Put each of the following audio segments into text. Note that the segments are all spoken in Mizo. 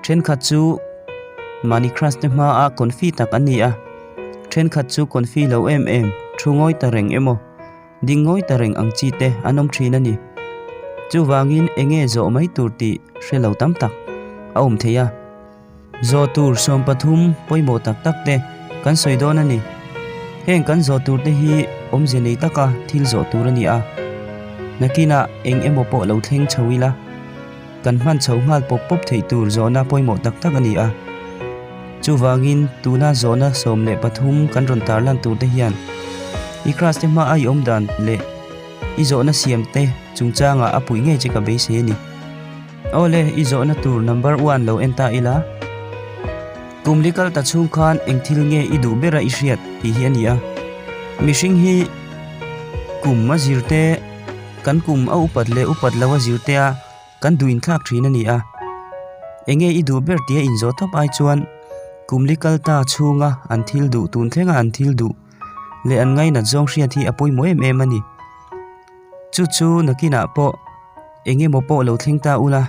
Thenkhat chu mahni crush te hmaa confi tak an ni a, thenkhat chu confi lo em em, thu ngawi ta reng emaw, ding ngawi ta reng ang chi te an awm thin a ni. Chuvangin enge zawh mai tur tih hre lo tam tak a awm thei a. Zawh tur 13 pawimawh tak tak te kan sawi dawn a ni. Heng kan zawh tur te hi awmze nei taka thil zawh tur a ni a. Nakinah eng emaw pawh lo thleng chho ila, kan hman chho nghal pawp pawp theih tur zawhna pawimawh tak tak a ni a. Chuvangin tuna zawhna 13 kan rawn tarlan tur te hian i class te hma a i awm dan leh i zawhna siam te chungchangah a puih ngei che ka beisei a ni. Awle, i zawhna tur number one lo en ta ila. Kum li kal ta chhung khan eng thil nge i duh bera i hriat tih hi a ni a. Mihring hi kum a zir te, kan kum a upat leh upat lo a zir te a kan duh inthlak thin a ni a. Enge i duh ber tia inzawh tawp ai chuan kum li kal ta chhunga an thil duh tun thlenga an thil duh leh an ngainat zawng hriat hi a pawimawh em em a ni. Chu chu nakinah pawh eng emaw pawh lo thleng ta ula,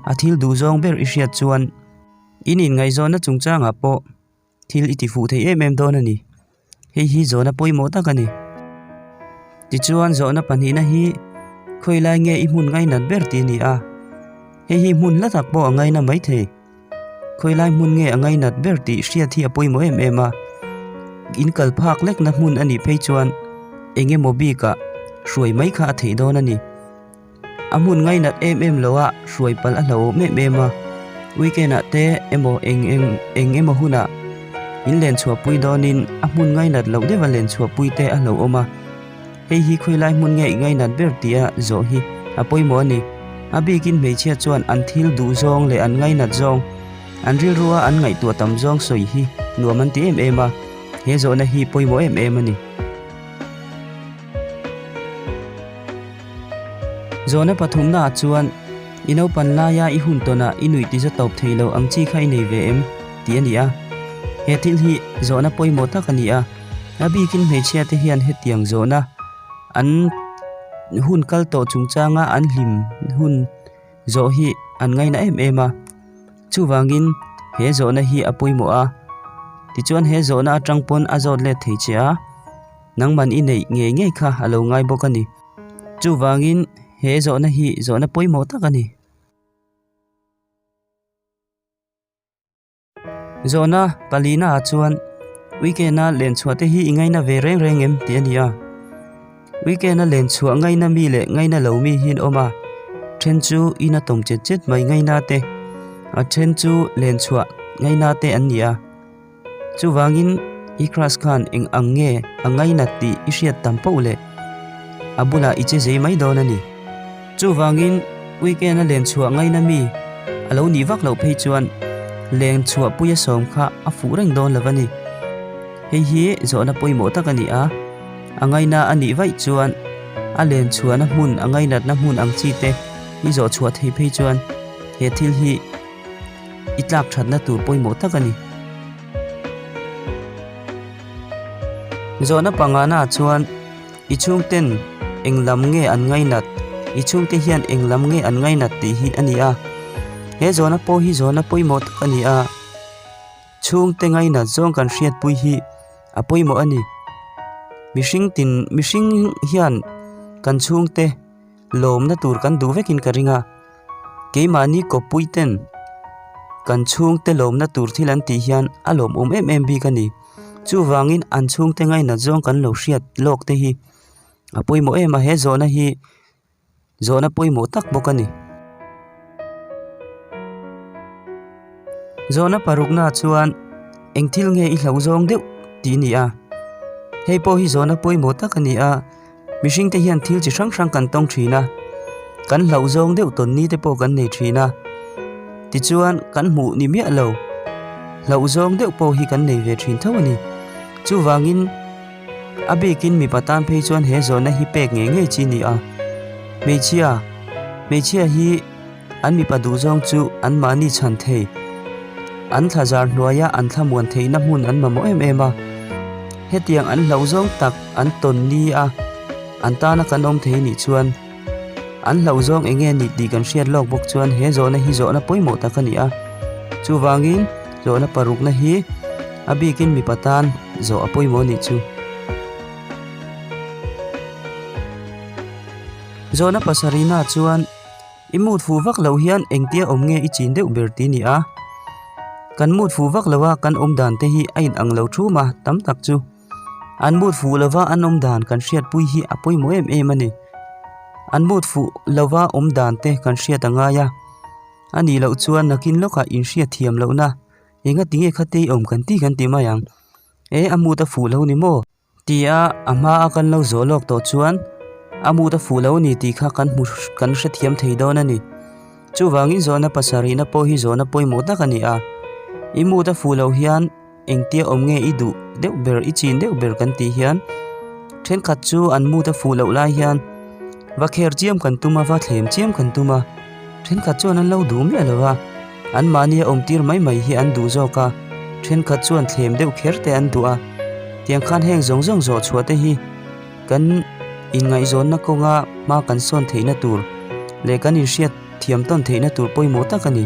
a thil duh zawng ber i hriat chuan in inngaihzawnna chungchangah pawh thil i tifuh thei em em dawn a ni. Hei hi zawhna pawimawh tak a ni. Tichuan zawhna pahnihna hi khawilai nge i hmun ngainat ber tih a ni a, hei hi hmun hla tak pawh a ngaina maithei. Khawilai hmun nge a ngainat ber tih hriat hi a pawimawh em em a, in kal phak lekna hmun a nih phei chuan eng emaw bikah hruai mai kha a theih dawn a ni. A hmun ngainat em em lo a hruai palh a hlauhawm em em a, weekend ah te emaw eng eng eng emaw hunah in len chhuahpui dawnin a hmun ngainat loh deuha len chhuahpui te a hlauhawm a. Hei hi khawilai hmun nge i ngainat ber tia zawh hi a pawimawh a ni. A bikin hmeichhia chuan an thil duh zawng leh an ngainat zawng, an rilrua an ngaihtuah tam zawng sawi hi nuam an ti em em a, he zawhna hi pawimawh em em a ni. Zawhna pathumnaah chuan, I naupan laia i hun tawnah i nuih ti za tawp thei lo ang chi kha i nei ve em? tih a ni a. He thil hi zawhna pawimawh tak a ni a. A bikin hmeichhia te hian hetiang zawhna an hun kal tawh chungchanga an hlim hun zawh hi an ngaina em em a. Chuvangin he zawhna hi a pawimawh a, tichuan he zawhna atang pawn a zawt let thei che a, nangman i neih ngei ngei kha a lo ngai bawk a ni. Chuvangin he zawhna hi zawhna pawimawh tak a ni. Zawhna palina ah chuan weekend a len chhuah te hi i ngaina ve reng reng em tih a ni a. Weekend a len chhuah ngaina mi leh ngaina lo mi hi an awm a, then chu in a tawm chet chet mai ngaina te, a then chu len chhuah ngaina te an ni a. Chuvangin i crush khan eng ang nge a ngainat tih i hriat tam poh leh a bulah i che zei mai dawn a ni. Chuvangin weekend a len chhuah ngaina mi a lo nih vak loh phei chuan leng chhuah puia sawm kha a fuh reng dawn lo a ni. Hei hi zawhna pawimawh tak a ni a, a ngaina a nih vaih chuan a len chhuahna hmun a ngainatna hmun ang chi te i zawh chhuah thei phei chuan he thil hi i tlak thatna tur pawimawh tak a ni. Zawhna pangana chuan I chhungten eng lam nge an ngainat? I chhungte hian eng lam nge an ngainat tih hi a ni a. He zawhna pawh hi zawhna pawimawh tak a ni a. Chhungte ngainat zawng kan hriatpui hi a pawimawh a ni. Mihring tin mihring hian kan chhungte lawmna tur kan duh vekin ka ring a. Keimahni kawppui ten kan chhungte lawmna tur thil an tih hian a lawmawm em em bik a ni. Chuvangin an chhungte ngainat zawng kan lo hriat lawk te hi a pawimawh em a, he zawhna hi zawhna pawimawh tak bawk a ni. Zawhna parukna chuan eng thil nge i hlauh zawng deuh tih a ni a, hei pawh hi zawhna pawimawh tak a ni a, mihring te hian thil chi hrang hrang kan tawng thin a, kan hlauh zawng deuh tawn ni te pawh kan nei thin a, tichuan kan hmuh ni miah lo hlauh zawng deuh pawh hi kan nei ve thin tho a ni. Chuvangin a bikin mipa tan phei chuan he zawhna hi pek ngei ngei chi a ni a, hmeichhia hmeichhia hi an mipa duh zawng chu anmahni chhan thei, an thla zar hnuaia an thlamuan theihna hmun an mamawh em em a, hetiang an hlauh zawng tak an tawn ni a, an tana kan awm thei nih chuan an hlauh zawng eng nge nih tih kan hriat lawk bawk chuan he zawhna hi zawhna pawimawh tak a ni a. Chuvangin zawhna parukna hi a bikin mipa tan zawh a pawimawh a nih chu. Zawhna pasarihna chuan i mood fuh vak loh hian engtia awm nge i chin deuh ber tih a ni a. Kan mood fuh vak loha kan awm dan te hi a inang lo thum a, tam tak chu. An mood fuh lova an awm dan kan hriatpui hi a pawimawh em em a ni. An mood fuh lova awm dan te kan hriat a ngai a, a nih loh chuan nakin lawkah inhriat thiam lohna enga tinge kha te i awm kan ti kan ti mai ang. E a mood a fuh lo ni maw? Tia a hma a kan lo zawh lawk tawh chuan a mood a fuh lo a ni tih kha kan hmu kan hrethiam thei dawn a ni. Chuvangin zawhna pasarihna pawh hi zawhna pawimawh tak a ni a, i mood a fuh loh hian Engtia awm nge i duh deuh ber, i chin deuh ber kan tih hian thenkhat chu an mood a fuh loh lai hian va kher chiam kan tum a, va thlem chiam kan tum a, thenkhat chuan an lo duh miah lo a, anmahni a awm tir mai mai hi an duh zawk a, thenkhat chuan thlem deuh kher te an duh a, tiang khan heng zawng zawng zawh chhuah te hi kan inngaihzawnna kawnga hma kan sawn theihna tur leh kan inhriat thiam tawn theihna tur pawimawh tak a ni.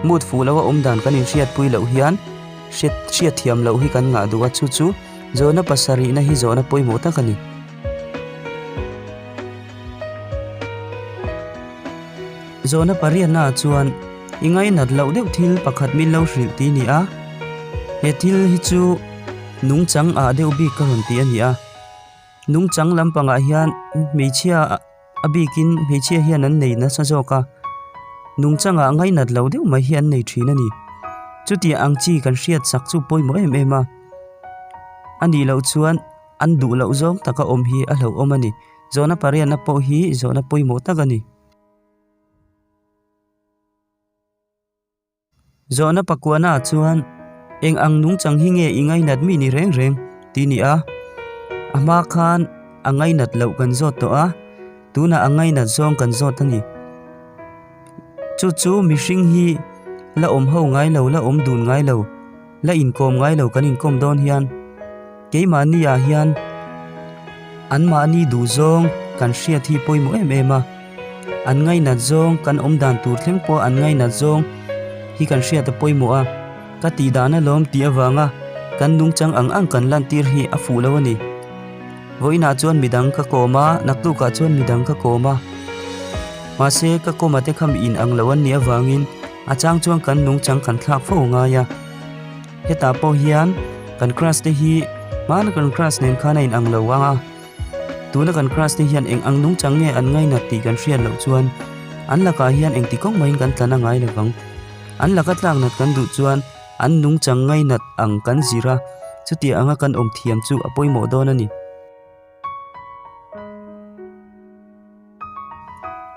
Mood fuh loha awm dan kan inhriatpui loh hian hriat hriat thiam loh hi kan ngah duh a, chu chu zawhna pasarihna hi zawhna pawimawh tak a ni. Zawhna pariatnaah chuan i ngainat loh deuh thil pakhat min lo hrilh tih a ni a, he thil hi chu nungchang ah deuh bik ka rawn ti a ni a, nungchang lampangah hian hmeichhia A bikin hmeichhia hian an nei nasa zawk a, nungchangah ngainat lo deuh mai hi an nei thin a ni. Chutiang ang chi kan hriat chak chu pawimawh em em a, a nih loh chuan an duh loh zawng taka awm hi a hlauhawm a ni. Zawhna pariatna pawh hi zawhna pawimawh tak a ni. Zawhna pakuana chuan, Eng ang nungchang hi nge i ngainat mi ni reng reng? tih ni a. A hma khan a ngainat loh kan zawt tawh a, tunah a ngainat zawng kan zawt a ni. Chu chu mihring hi la awm ho ngai lo, la awm dun ngai lo, la inkawm ngai lo kan inkawm dawn hian keimahni ah hian anmahni duhzawng kan hriat hi pawimawh em em a. An ngainat zawng kan awm dan tur thleng pawh an ngainat zawng hi kan hriat a pawimawh a, ka tih dan alawm tih avanga kan nungchang ang ang kan lantir hi a fuh lo a ni. Vawiinah chuan midang ka kawm a, naktukah chuan midang ka kawm a. Mahse ka kawm a te kha mi in ang lo an nih avangin a chang chuan kan nungchang kan thlak fo ngai a. Hetah pawh hian kan crush te hi hmana kan crush nen khan a in ang lo ang a. Tuna kan crush te hian eng ang nungchang nge an ngainat tih kan hriat loh chuan an lakah hian engti kawng mahin kan tlan a ngai lovang. An laka tlak nat kan duh chuan an nungchang ngainat ang kan zir a, chutiang anga kan awm thiam chu a pawimawh dawn a ni.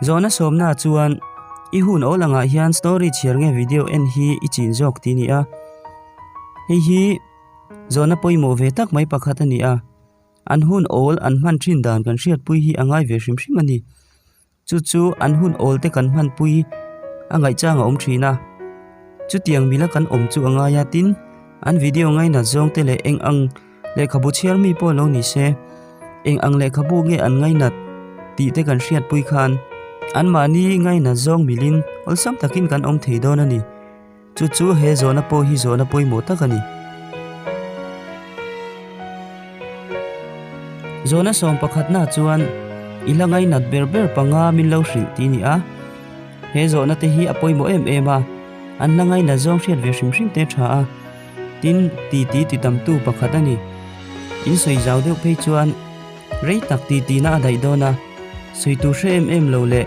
Zawhna sawmna chuan i hun awl angah hian story chhiar nge video en hi i chin zawk tih a ni a. Hei hi zawhna pawimawh ve tak mai pakhat a ni a. An hun awl an hman thin dan kan hriatpui hi a ngai ve hrim hrim a ni. Chu chu an hun awl te kan hmanpui a ngaihchang a awm thin a. Chutiang mila kan awm chu a ngai a, tin, an video ngainat zawng te leh eng ang lehkhabu chhiar mi pawh lo ni se, eng ang lehkhabu nge an ngainat tih te kan hriatpui khan anmahni ngainat zawng milin awlsam takin kan awm thei dawn a ni. Chu chu he zawhna pawh hi zawhna pawimawh tak a ni. Zawhna sawm pakhatna chuan i la ngainat ber ber panga min lo hrilh tih a ni a. He zawhna te hi a pawimawh em em a, an la ngainat zawng hriat ve hrim hrim te tha a. Tin, titi ti tamtu pakhat a ni. In sawi zau deuh phei chuan rei tak titina a daih dawn a, sawi tur hre em em lo leh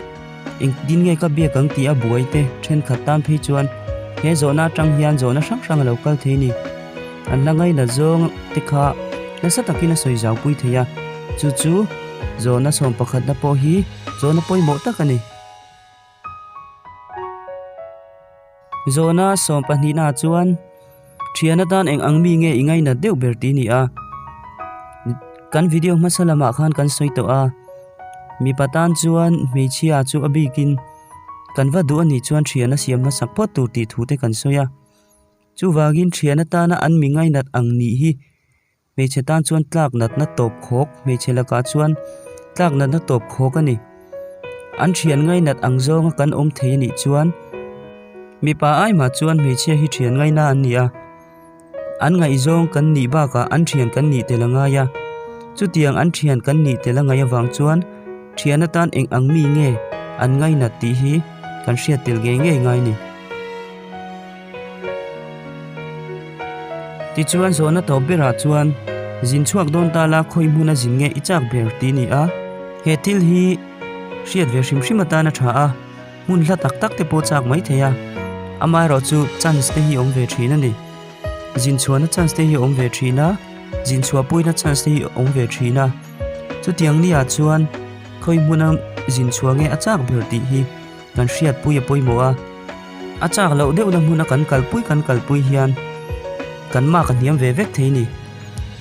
Engtin nge ka biak ang tih a buai te thenkhat tan phei chuan he zawhna atang hian zawhna hrang hrang a lo kal thei a ni. An hla ngainat zawng te kha nasa takin a sawi zau pui thei a, chu chu zawhna sawm pakhatna pawh hi zawhna pawimawh tak a ni. Zawhna sawm pahnihnaah chuan thian atan eng ang mi nge i ngainat deuh ber tih a ni a. Kan video hmasa lamah khan kan sawi tawh a, mipa tan chuan hmeichhia chu a bikin kan va duh a nih chuan thian a siam hmasak phawt tur tih thu te kan sawi a. Chuvangin thian atana an mi ngainat ang nih hi Hmeichhe tan chuan tlak natna tawp khawk, hmeichhe lakah chuan tlak natna tawp khawk a ni. An thian ngainat ang zawnga kan awm thei a nih chuan. Mipa ai mah chuan hmeichhia hi thian ngaina an ni a, an ngaihzawng kan nih bakah an thian kan nih tel a ngai a. Chutiang an thian kan nih tel a ngaih avang chuan thian atan eng ang mi nge an ngainat tih hi kan hriat tel ngei ngei ngai ni. Tichuan zawhna tawp berah chuan zin chhuak dawn ta la khawi hmuna zin nge i chak ber tih a ni a, he thil hi hriat ve hrim hrim atan a tha a, hmun hla tak tak te pawh chak mai thei a, amaherawhchu chance te hi awm ve thin a ni. Zin chhuahna chance te hi awm ve thin a, zin chhuahpuina chance te hi awm ve thin a, chutiang ni ah chuan khawi hmuna zin chhuah nge a chak ber tih hi kan hriatpui a pawimawh a, a chak loh deuhna hmuna kan kalpui kan kalpui hian kan mark a hniam ve vek thei a ni.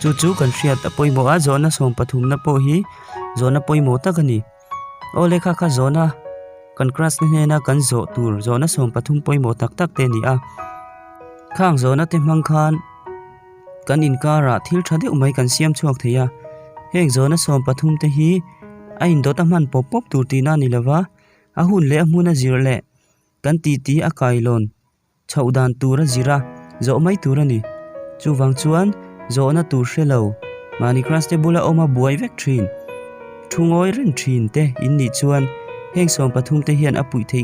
Chu chu kan hriat a pawimawh a, zawhna sawm pathumna pawh hi zawhna pawimawh tak a ni. Aw lehkha kha zawhna kan class na hnena kan zawh tur zawhna 13 pawimawh tak tak te a ni a. Khang zawhna te hmang khan kan inkarah thil tha deuh mai kan siam chhuak thei a. Heng zawhna 13 te hi a indawt a hman pawp pawp tur tihna a ni lova, a hun leh a hmun a zir leh kan titi a kailawn. Chhoh dan tur a zir a, zawh mai tur a ni. Chuvang chuan zawhna tur hre lo, mahni class te bula awm a buai vek thin. Thu ngawi reng thin te in nih chuan heng 13 te hian a puih theih.